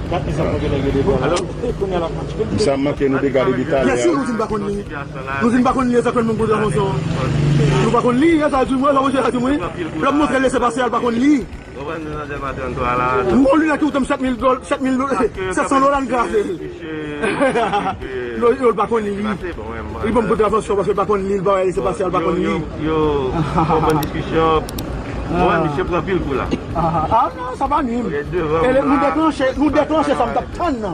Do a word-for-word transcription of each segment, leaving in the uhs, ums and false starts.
Kat egzanp nou genlè gen devan la. Kounye a l ap match. Sa manke nou te gade detalè a. Byen si nou di n pa konn li. Nou di n pa konn li egzakteman, kontravansyon. Nou pa konn li, e sa di mwen, sa monchè a di mwen. L ap montre lesepase a, l pa konn li. Konprann nou nan Dèlma trannntwa la. M gon linèt ki koute m sèt mil dòl, sèt mil, sèt san dola, m kraze l. Yo, yo, l pa konn li. Li ban m kontravansyon paske l pa konn li, l pa wè lesepase a, l pa konn li. Yo, yo, yo, konprann diskisyon. Mwen, misye pran pil kou la. Ah, ah, non, sa pa nwi m. E nou deklanche, nou deklanche sa m t ap tann nan.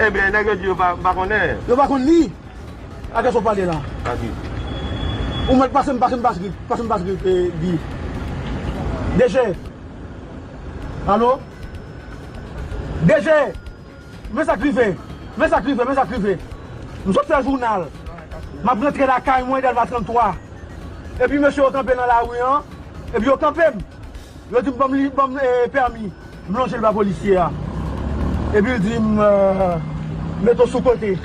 Ebyen, nèg yo di yo pa, pa konnen. Yo pa konn li. Atè sa w pale la. Ou mèt pase m, pase m, pase m, pase m, pase m, eh, di. D G. Alo? D G! Men sa k rive. Men sa k rive, men sa k rive. M sot fè jounal. M ap rantre lakay mwen, Dèlma trannntwa. Epi mesye yo kanpe nan lari an. Epi yo kanpe m. Yo di m ban m li, ban m, eh, pèmi. M lonje l ba polisye a. Epi l di m, eh, mete w sou kote.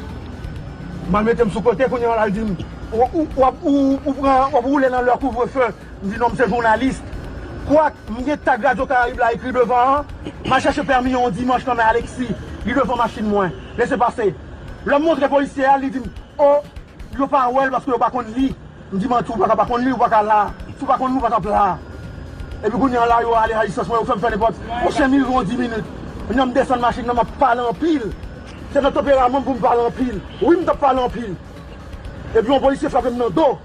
M al mete m sou kote, kounye a la l di m, ou, ou, w ap, ou, ou pran, w ap woule nan lè kouvrefe. M di non, m se jounalis. Kwak, m gen tag Radyo Karayib la ekri devan an. M al chèche pèmi an yon dimanch nan men Alexis. Li devan machin mwen. Lesepase. Lè m montre polisye a, li di m, o, yo pa wè l paske yo pa konn li. M di manti, ou pa ka pa konn li, ou pa ka la. Si w pa konn li, ou pa t ap la. Epi kounye a la, yo ale a distans mwen, yo fè m fè nenpòt. Monchè, m rive yon dis minit. Kounye a m desann machin nan, m ap pale anpil. Se nan tanperaman m pou m pale anpil. Wi, m t ap pale anpil. Epi yon polisye frape m nan do.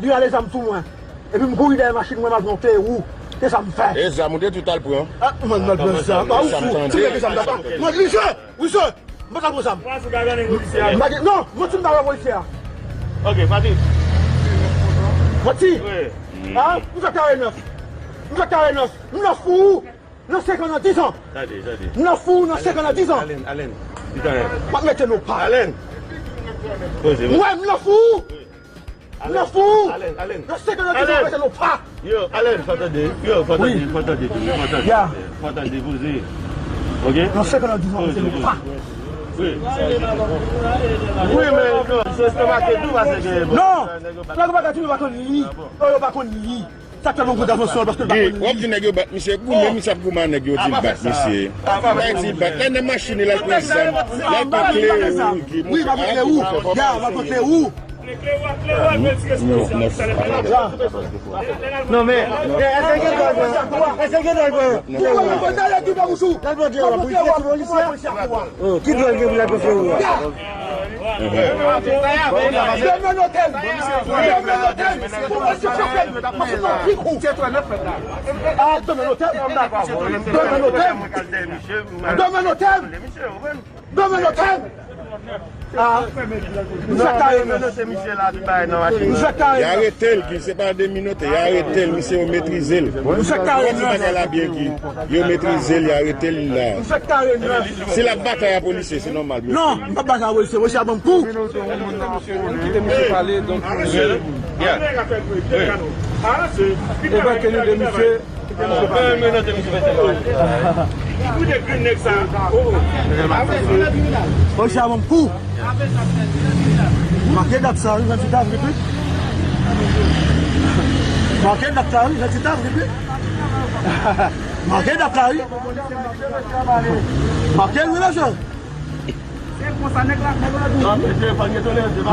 Li rale zam sou mwen. Epi m kouri dèyè machin mwen, m al pran klewou. Se sa m fè. E zam ou te tou t al pran? Ah, mwen, mwen pran zam. Ah, ou fou. Ti nèg zam ta pa. Mwen, misye, misye, m pa t al pran zam. M pa gen, non, manti m ta wè polisye a. Ok, Patrick. Manti. Wi. Ah, m fè kare nèf. M fè kare nèf. M nan fou. Nan senk an, nan dis an. Tande, tande. M nan fou, nan senk an, nan dis an. Alen, Alen. M ap mete nou pa. Alen. Poze, poze. Mwen, m nan fou. M nan fou. Alen, Alen. Nan senk an, nan dis an, m ap mete nou pa. Yo, Alen, fò tande. Yo, fò tande, fò tande, fò tande. Fò tande, poze. Ok? Nan senk an, nan dis an, m ap mete nou pa. Wi. Wi, men non, se estomake tou, paske... Non! Nèg yo pa ka di yo pa konn li. Yo, yo pa konn li. Sa k fè m kontravansyon paske l pa konn li. W ap di nèg yo bat misye, goumen misye ap goumen ak nèg yo di l bat misye. Bagay di bat. Lè nan machin li, l al pran zam. L al pran klewou. Wi, l al pran klewou. Ya, l al pran klewou. Non, men, èske gen dwa l pran? Èske gen dwa l pran? L al pran klewou. L al pran klewou. Ki dwa l gen pou l al pran klewou a? Ki dwa l gen pou l al pran klewou a? Demen note m! Demen note m! Pou mwen se frape m! Mwen se pran pik ou! Ah, demen note m! Demen note m! Demen note m! Demen note m! Ah, m fèk kare nèf. M fèk kare nèf. Y arete l, ki se pa de minòte, y arete l, misye yo metrize l. M fèk kare nèf. Bagay la byen ki yo metrize l, y arete l la. M fèk kare nèf. Si l ap batay a polisye, se nòmal, bro. Non, m p ap batay a polisye. Polisye a ban m kou. Kite misye pale, donk. Yeah. Evakiye nou de misye. Polisye a ban m kou. Make dat sa, wi, venntuit avril, wi. Make dat sa, wi, venntuit avril, wi. Make dat la, wi. Make l, wi, mesye.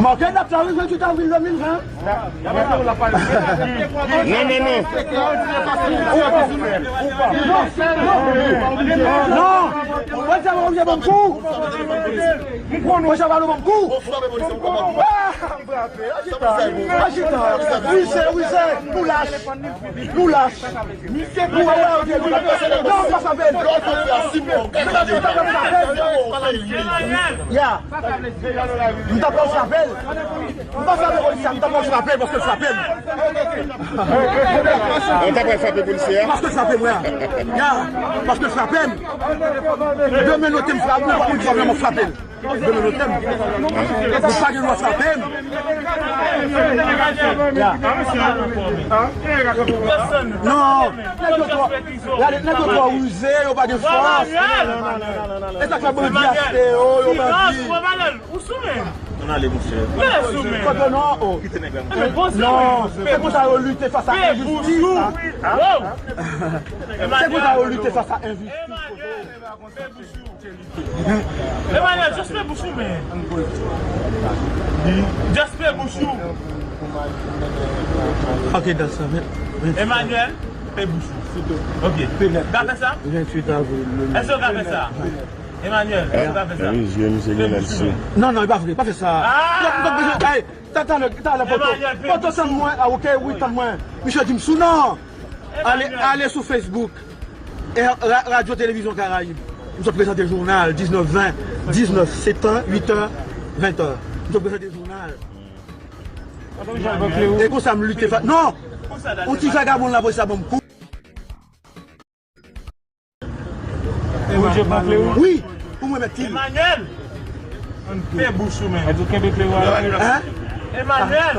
Make dat la, wi, venntuit avril de mil ven. Non, non, non. Non. Mwen, se mwen, mwen, mwen, kou. Mwen, se mwen, mwen, kou. Frape, frape, frape. Ajitan, ajitan. Wi, se, wi, se. Nou lach. Nou lach. Nou wè, wè, ok, nou lach. Non, pa frape. Ya. M ta pral frape. M pa frape polisye a, m ta pral frape paske l frape m. Ou ta pral frape polisye a? Paske l frape m, wè. Ya. Paske l frape m. Demen note m frape, ou pa konn ki frape m, m ap frape l. Demen note m. Ou pa gen dwa frape m. Ya. Non, nèg yo twò, nèg yo twò rize, yo pa gen fòs. E sa k fè bandi achte yo, yo bandi. Ale, monchè. Kote non, oh. Non, se konsa yo lite fas a enjistis. Se konsa yo lite fas a enjistis. Emmanuel, just pe bouch ou, men. Just pe bouch ou. Ok, that's it. Emmanuel, pe bouch ou. Ok. Ka fè sa? Venntuit avril. Èske w ka fè sa? Emmanuel, èske w ka fè sa? Wi, zye misye gen lè l si. Non, non, e pa vre, pa fè sa. Talè, talè, poto. Poto, tann mwen, ah, ok, wi, tann mwen. Misye di m sou non. Ale, ale sou Facebook. E ra-, Radyo Televizyon Karayib. M sot prezante jounal, diznèf ven, diznèf, sept heures, huit heures, vingt heures. M sot prezante jounal. E konsa m lite fa-, non! On ti vagabon lapolis la ban m kou. Wi, pou mwen mèt kil. Emmanuel! Fè bouch ou menm. Hein? Emmanuel!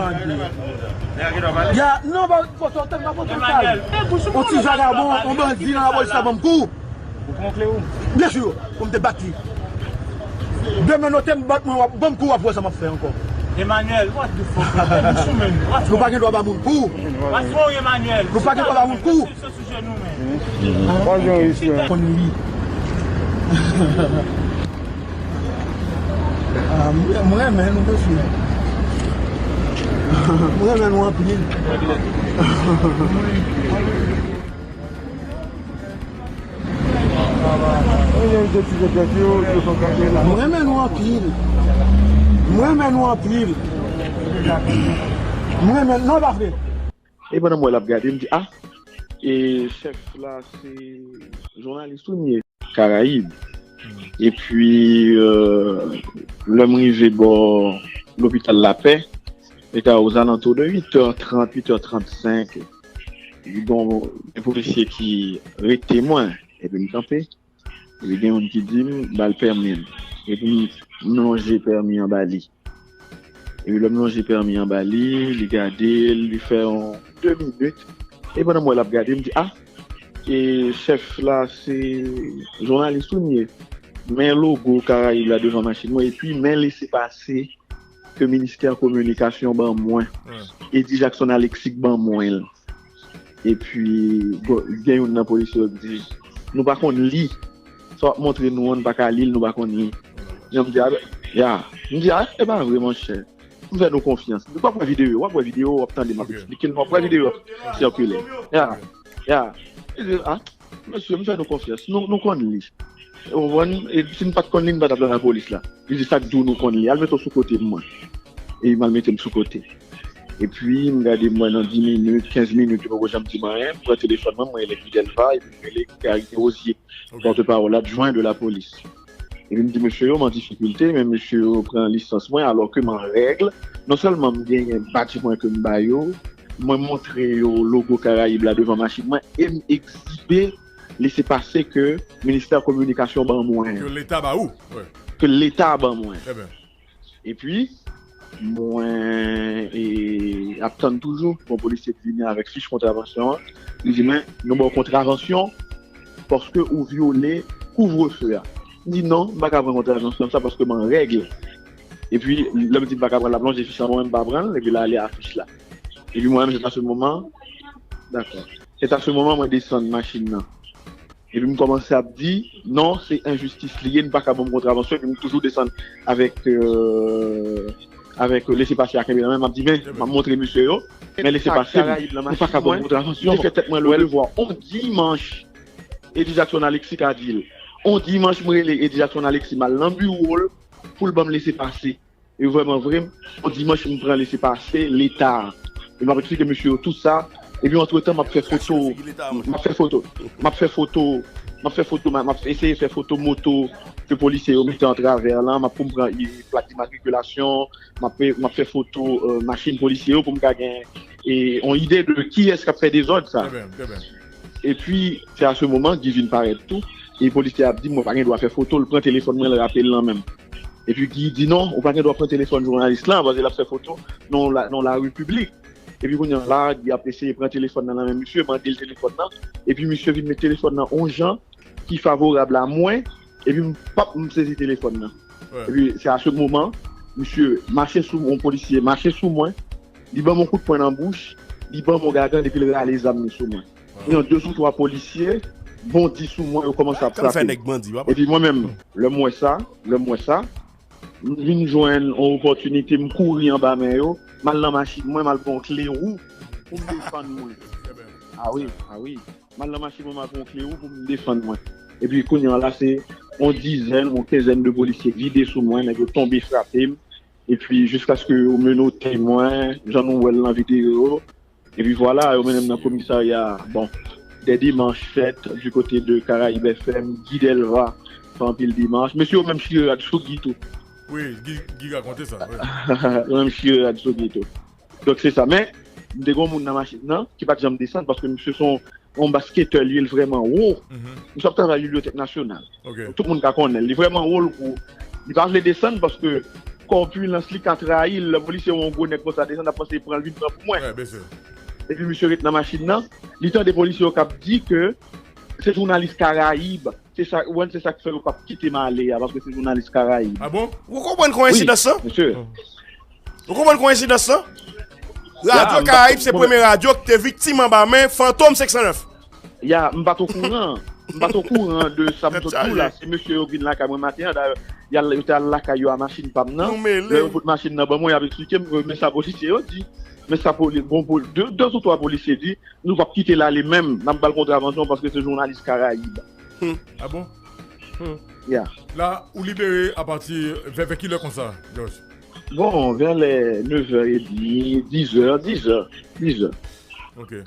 Ya, non, ba, poto, tèm nan poto. Emmanuel, fè bouch ou. On ti vagabon, on bandi nan lapolis la ban m kou. Ou pran kle ou? Byen si, pou m te bat li. Demen nou te m bat mwen, w ap ban m kou, w ap wè sa m ap fè ankò. Emmanuel, what the fuck? Fè bouch ou menm. Nou pa gen dwa ba moun kou. What's wrong, Emmanuel? Nou pa gen dwa ba moun kou. Mwen gen yon istwa. Konn li. Ah, mwen, mwen renmen nou, mesye. Mwen renmen nou anpil. Mwen renmen nou anpil. Mwen renmen nou anpil. Mwen renmen, non, pa vre. E pandan m wè l ap gade, m di, ah, e chèf la se jounalis wi m ye, Karayib. Epi, euh, lè m rive bò lopital Lapè, e ta ozalantou de uit è trant, uit è trannsenk. Bon, gen polisye ki rete mwen, epi m kanpe. Epi gen youn ki di m ba l pèmi l. Epi m, m lonje pèmi an ba li. Epi lè m lonje pèmi an ba li, li gade l, li fè yon de minit. E pandan m wè l ap gade, m di, ah, e chèf la se jounalis wi m ye. Men logo Karayib la devan machin mwen, epi men lesepase ke ministè kominikasyon ban mwen. Eddy Jackson Alexis ban mwen l. Epi, bon, gen youn nan polisye yo ki di, nou pa konn li. Sa w ap montre nou an, nou pa ka li l, nou pa konn li. Jan m di, a, ya. M di, a, e pa vre, monchè. M fè nou konfyans. W ap wè videyo, w ap wè videyo, w ap tande m ap eksplike l, w ap wè videyo ap sikile. Ya, ya. Li di, a, mesye, m fè nou konfyans. Nou, nou konn li. Ou konprann? E si n pa t konn li, n pa t ap nan lapolis la. Li di, sa k di w nou konn li? Al mete w sou kote mwen. E m al mete m sou kote. Epi, m gade, m wè nan dis minit, kenz minit, li poko janm di m anyen. M pran telefòn mwen, m rele Guy Delva, epi m rele Gary Desrosiers, pòtpawòl adjwen de lapolis. Epi m di mesye yo, m an difikilte, men mesye yo pran lisans mwen, alò ke m an règ. Non sèlman m genyen badj mwen ke m ba yo, mwen montre yo logo Karayib la devan machin mwen, e m egzibe lesepase ke ministè kominikasyon ban mwen. Ke Leta ba ou? Wi. Ke Leta ban mwen. Trè byen. Epi, mwen, e, ap tann toujou. Bon, polisye ki vini avèk fich kontravansyon an. Li di mwen, nou ba w kontravansyon paske ou vyole kouvrefe a. M di, non, m pa ka pran kontravansyon sa paske m an règ. Epi, lè m di m pa ka pran l, l ap lonje fich la, mwen menm m pa pran l, epi l ale a fich la. Epi mwen menm, se ta se moman, dakò. Se ta se moman, mwen desann machin nan. Epi m kòmanse ap di, non, se enjistis li ye, n pa ka ban m kontravansyon, epi m toujou desann avèk, euh, avèk lesepase a kenbe nan men, m ap di, men, m ap montre mesye yo, men lesepase, nou pa ka ban m kontravansyon. Li te fè tèt mwen lwe devwa. On dimanch, Eddy Jackson Alexis ka di l. On dimanch, m rele Eddy Jackson Alexis, m al nan biwo l pou l ban m lesepase. E vrèman vre, on dimanch, m pran lesepase Leta a. E m ap eksplike mesye yo tout sa. Epi, antretan, m ap fè foto, m ap fè foto, m ap fè foto, m ap fè foto, m ap eseye fè foto moto ke polisye yo mete antravè lan. M ap pou m pran i-, plak imatrikilasyon, m ap fè, m ap fè foto, euh, machin polisye yo pou m ka gen, e, yon ide de kiyès k ap fè dezòd sa. Trè byen, trè byen. Epi, se a se moman, Guy vin parèt tou. E polisye a ap di, mwen pa gen dwa fè foto, l pran telefòn mwen, l rape l nan men m. Epi Guy di, non, ou pa gen dwa pran telefòn jounalis lan, paske l ap fè foto nan la, nan lari piblik. Epi kounye a la, Guy ap eseye pran telefòn nan nan men misye, mande l telefòn nan. Epi misye vin met telefòn nan yon jan ki favorab a mwen, epi m p ap, m sezi telefòn nan. Epi se a se moman, Misye mache sou yon polisye, mache sou mwen, li ban m yon kout pwen nan bouch, li ban m yon gagann epi l rale zam li sou mwen. Yon de ou twa polisye bondi sou mwen, yo kòmanse ap frape m. Epi mwen menm, lè m wè sa, lè m wè sa, m vin jwenn yon opòtinite, m kouri anba men yo, m al nan machin mwen, m al pran yon kle wou pou m defann mwen. A wi, a wi. M al nan machin mwen, m al pran yon kle wou pou m defann mwen. Epi kounye a la, se yon dizèn, yon kenzèn de polisye vide sou mwen, nèg yo tonbe frape m. Epi jiskaske yo menote mwen, jan nou wè l nan videyo yo. Epi vwala, yo mennen m nan komisarya. Bon, des dimanches fêtes du côté de Caraïbes F M, Guy Delva, fè anpil dimanch. Mesye yo menm chire rad sou Guy tou. Wi, Guy, Guy rakonte sa, wi. Yo menm chire rad sou Guy tou. Donk se sa. Men, m te gen yon moun nan machin nan ki pa t janm desann paske misye se yon, yon basketè, li ye, l vrèman wo. Misye ap travay Bibliyotèk Nasyonal. Tout moun ka konnen l. Li vrèman wo, l gwo. Li pa vle desann paske kòpilans li ka trayi l. Lè polisye wè yon gwo nèg konsa desann, l ap panse pran l vin pran pou mwen. Epi misye ret nan machin nan, li tande polisye yo k ap di ke se jounalis Karayib. Se sa, ou wè, se sa k fè yo p ap kite m ale a, paske se jounalis Karayib. A bon? Ou konprann koyensidans lan? Wi, mesye. Ou konprann koyensidans lan? Radyo Karayib se premye radyo ki te viktim anba men Fantom senk san nèf. Ya, m pa t okouran. M pa t okouran de sa m sot di w la. Se mesye yo vin lakay mwen maten an. Dayè, y al, yo te al lakay yo a machin pa m nan. Lè yo pote machin nan ban mwen, y ap eksplike m, men sa polisye yo di. Men sa poli-, bon, poli-, de, de ou twa polisye di, nou p ap kite l ale menm. N ap ba l kontravansyon paske se jounalis Karayib. Hmm. A bon? Hmm. Ya. La, ou libere apati, vè, vè kilè konsa, George? Bon, vers les neuf heures et demie, dix heures, dix heures, dix heures. Ok.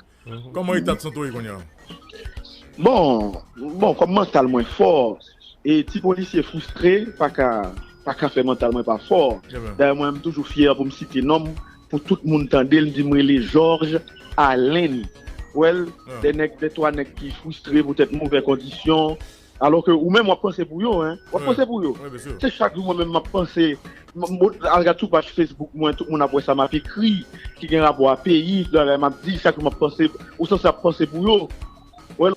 Kòman eta de sante w ye kounye a? Bon, bon, kòm mantal mwen fò, e ti polisye fristre pa ka, pa ka fè mantal mwen pa fò. Dayè, mwen, m toujou fyè pou m site non m, pou tout moun tande l, m di m rele Georges Alain. Ou wè l, de nèg, de twa nèg ki fristre poutèt movè kondisyon, alò ke ou menm w ap panse pou yo, en. W ap panse pou yo. Se chak jou mwen menm m ap panse. M, m, al gad sou paj Facebook mwen, tout moun ap wè sa m ap ekri, ki gen rapò a peyi, bagay m ap di, chak jou m ap panse, ou sanse ap panse pou yo. Wè,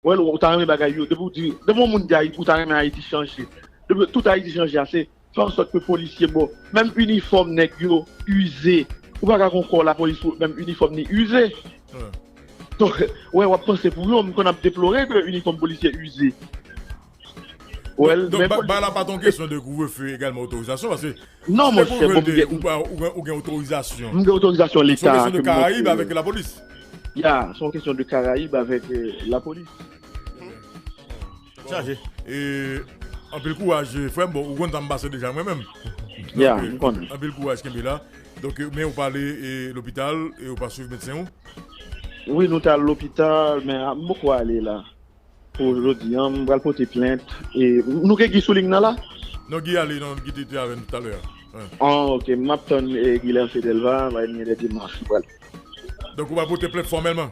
Wè, ou ta renmen bagay yo. Depi w di, depi yon moun di Ayiti, ou ta renmen Ayiti chanje. Depi tout Ayiti chanje a, se fè an sòt ke polisye, bon, menm inifòm nèg yo ize. Ou pa ka gon kò lapolis pou menm inifòm ni ize. Donk, wè, w ap panse pou yo, m konn ap deplore ke inifòm polisye ize. Wè, donk, men ba-, bagay la pa t yon kesyon de kouvrefe egalman otorizasyon, paske Non, monchè, bon, m gen, ou pa, ou gen, ou gen otorizasyon. M gen otorizasyon Leta ke m monte. Se yon kesyon de Karayib avèk lapolis. Ya, se yon kesyon de Karayib avèk, euh, lapolis. Chaje. E, anpil kouraj, frè m. Bon, ou konn sa m pase deja mwen menm. Ya, m konnen. Anpil kouraj, kenbe la. Donk, men ou pa ale, e, lopital, e ou pa swiv medsen ou? Wi, nou t al lopital, men, a, m poko ale la. Pou jodi a, m pral pote plent. E, nou gen Guy sou liy nan la? Non, Guy ale, non, Guy te, te avè n talè a. Wi. Ah, ok, m ap tann, e, Guy lè l fè delva, va gen de dimanch, m pral. Donk, ou pral pote plent fòmèlman?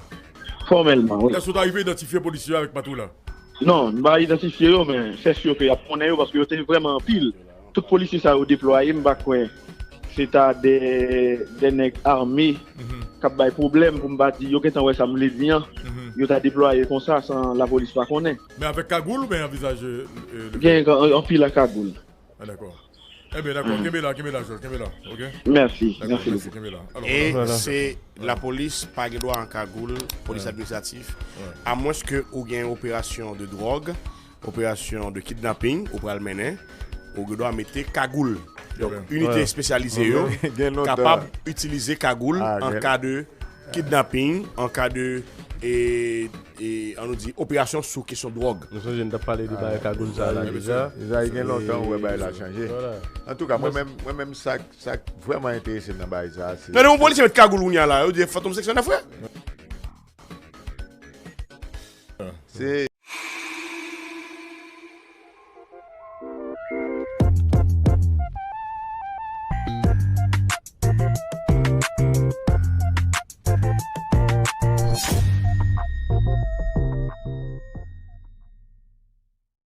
Fòmèlman, wi. Èske w ta rive idantifye polisye yo avèk patwouy la? Non, m pa idantifye yo, men fè si ke y ap konnen yo, paske yo te vrèman anpil. Tout polisye sa yo deplwaye, m pa kwè se ta de, de nèg ame k ap bay pwoblèm pou m pa di, yo gentan wè sa m vle di an, yo ta deplwaye konsa san lapolis pa konnen. Men avèk kagoul oubyen an vizaj, euh, euh, le... Gen an, anpil ak kagoul. Ah, dakò. Enben, dakò, kenbe la, kenbe la, Georges, kenbe la, ok? Mèsi, mèsi bokou. Kenbe la. Alò, e se lapolis pa gen dwa an kagoul, polis administratif, amwenske ou gen operasyon de dwòg, operasyon de kidnaping ou pral mennen, ou gen dwa mete kagoul. Donk, inite espesyalize yo kapab itilize kagoul an ka de kidnaping, an ka de, e, e, an nou di, operasyon sou kesyon dwòg. Nou sonje n t ap pale de bagay kagoul sa la deja. Deja, li gen lontan ou wè bagay la chanje. Antouka, mwen menm, mwen menm, sa, sa k vrèman enterese m nan bagay sa, se... Tande yon polisye met kagoul kounye a la, yo di Fantom senk san nèf, frè. Se